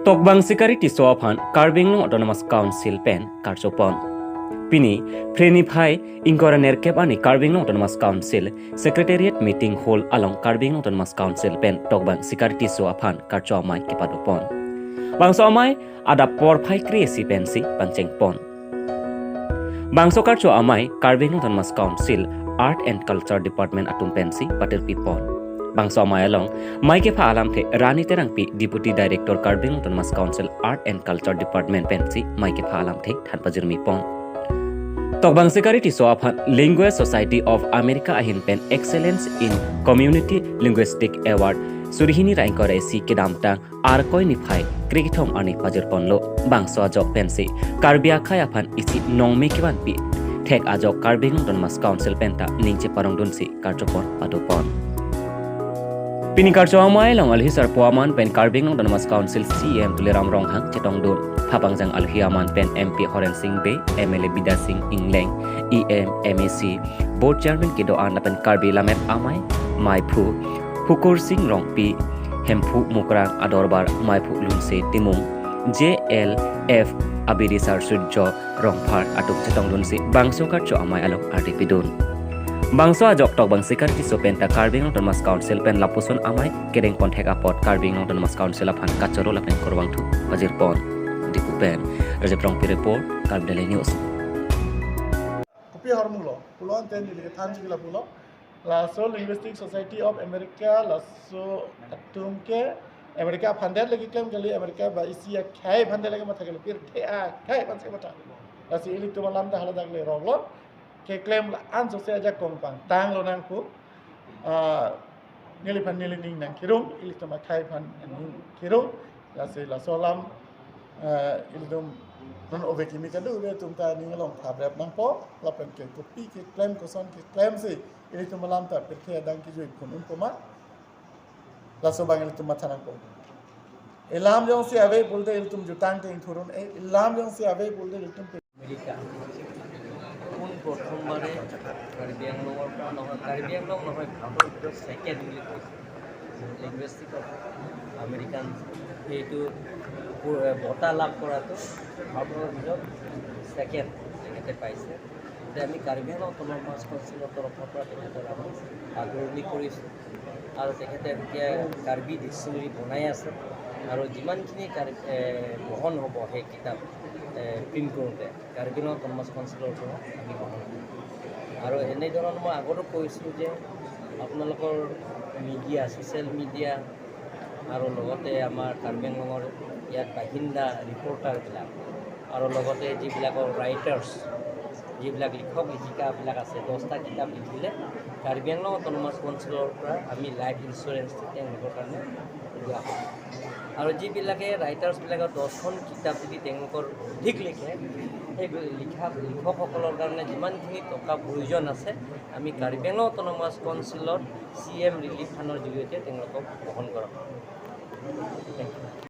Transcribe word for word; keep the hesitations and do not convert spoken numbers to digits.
Tokbang Sikari Tisso aphan Karbi Anglong Autonomous Council pen karchopon. Pini, Phre niphai ingkoi ra nerkep arni Karbi Anglong Autonomous Council Secretariat Meeting Hall along Karbi Anglong Autonomous Council pen Tokbang Sikari Tisso aphan karcho amei kepadopon. Bangso amei adap porphai kre-isi pensi pangchengpon. Bangso karcho amei Karbi Anglong Autonomous Council Art and Culture Department atum pensi patirpipon. Bangso amei along mei kepha alamthe Rani Terangpi, Deputy Director Karbi Anglong Autonomous Council Art and Culture Department pensi mei kepha alamthe than pajirmipon. Tokbang Sikari Tisso aphan Linguist Society of America ahin pen Excellence in Community Linguistic Award suri hini ra ingkoi ra isi kedamtang Arkoi niphai kre kethom arni pajirponlo. Bangso ajok pensi Karbi akhei aphan isi nongme kevanpi thek ajok Karbi Anglong Autonomous Council penta ning cheparongdunsi karchopon padopon. Pini karcho amei along alohi sarpo aman pen Karbi Anglong Autonomous Council C E M Tuliram Ronghang chetongdun. Phapangjang alohi aman pen M P Horen Sing Bey, M L A Bidya Sing Engleng, E M, M A C, Board Chairman kedo-an lapen Karbi Lammet Amei, Meiphu Hukur Sing Rongpi, Hemphu Mukrang Adorbar, Meiphu Lunse Timung, J L F Abidi Sar Surjo Rongphar atum chetongdunsi bangso karcho amei along ardi pidun. Bangso ajok Tokbang Sikari Tisso penta Karbi Anglong Autonomous Council pen lapuson amei kerengpon thek apot Karbi Anglong Autonomous Council aphan kachoro lapen kurvangthu pajirpon. Diphu pen Rajab Rongpi report, Karbi Daily News. Kopi ahormulo, pulo ante neli kethan chikila pulo. Laso Linguistic Society of America, laso atum ke America aphan det lagi keklem kali, America ba isi akhei aphan det lagi matha kali, pirthe akhei aphan si matha. Lasi ilitum alam ta hala dak le roklo, keklem la-an sose ajakong pangtanglo nangpu. Ah, neliphan neli ning nangkirung, ilitum akhei aphan ning kirung. Lasi laso alam, ah, ilitum non ove kimi kadu ove atum ta ning along thabrep nangpo, lapen ke kopi keklem koson keklemsi ilitum alam ta pirthe adang kejui phun unpo ma. Laso abang ilitum matha nangpo. Elam jongsi ave pulote ilitum jutang te ingthur un-e, elam jongsi ave pulote ilitum America. কোন প্ৰথমবাৰে কাৰ্বি আংলঙৰ পৰা নহয়, কাৰ্বি আংলং নহয়, ভাৰতৰ ভিতৰত ছেকেণ্ড বুলি কৈছে। লিংগুৱেষ্টিক অফ আমেৰিকান, এইটো পু-, বঁটা লাভ কৰাটো ভাৰতৰ ভিতৰত ছেকেণ্ড তেখেতে পাইছে। গতিকে আমি কাৰ্বি আংলং অট'নমাছ কাউন্সিলৰ তৰফৰ পৰা তেখেতক আমি আদৰণি কৰিছোঁ। আৰু তেখেতে এতিয়া কাৰ্বি ডিকচনেৰী বনাই আছে। আৰু যিমানখিনি কাৰ্বি, এ, বহন হ'ব সেই কিতাপ, এ, প্ৰিণ্ট কৰোঁতে, কাৰ্বি আংলং অট'নমাছ কাউন্সিলৰ পৰা আমি গ্ৰহণ কৰিম। আৰু এনেধৰণৰ মই আগতো কৈছোঁ যে আপোনালোকৰ মিডিয়া, ছ'চিয়েল মিডিয়া আৰু লগতে আমাৰ কাৰ্বি আংলঙৰ ইয়াত বাসিন্দা ৰিপৰ্টাৰবিলাক আৰু লগতে যিবিলাকৰ ৰাইটাৰ্ছ, যিবিলাক লিখক লিখিকাবিলাক আছে, দহটা কিতাপ লিখিলে কাৰ্বি আংলং অট'নমাছ কাউন্সিলৰ পৰা আমি লাইফ ইঞ্চুৰেঞ্চ তেওঁলোকৰ কাৰণে দিয়া হয়। আৰু যিবিলাকে, ৰাইটাৰ্ছবিলাকে দহখন কিতাপ যদি তেওঁলোকৰ অধিক লিখে, সেই লিখা লিখকসকলৰ কাৰণে যিমানখিনি টকা প্ৰয়োজন আছে, আমি কাৰ্বি আংলং অট'নমাছ কাউন্সিলৰ চি এম ৰিলিফ ফাণ্ডৰ জৰিয়তে তেওঁলোকক বহন কৰা হয়। Thank you.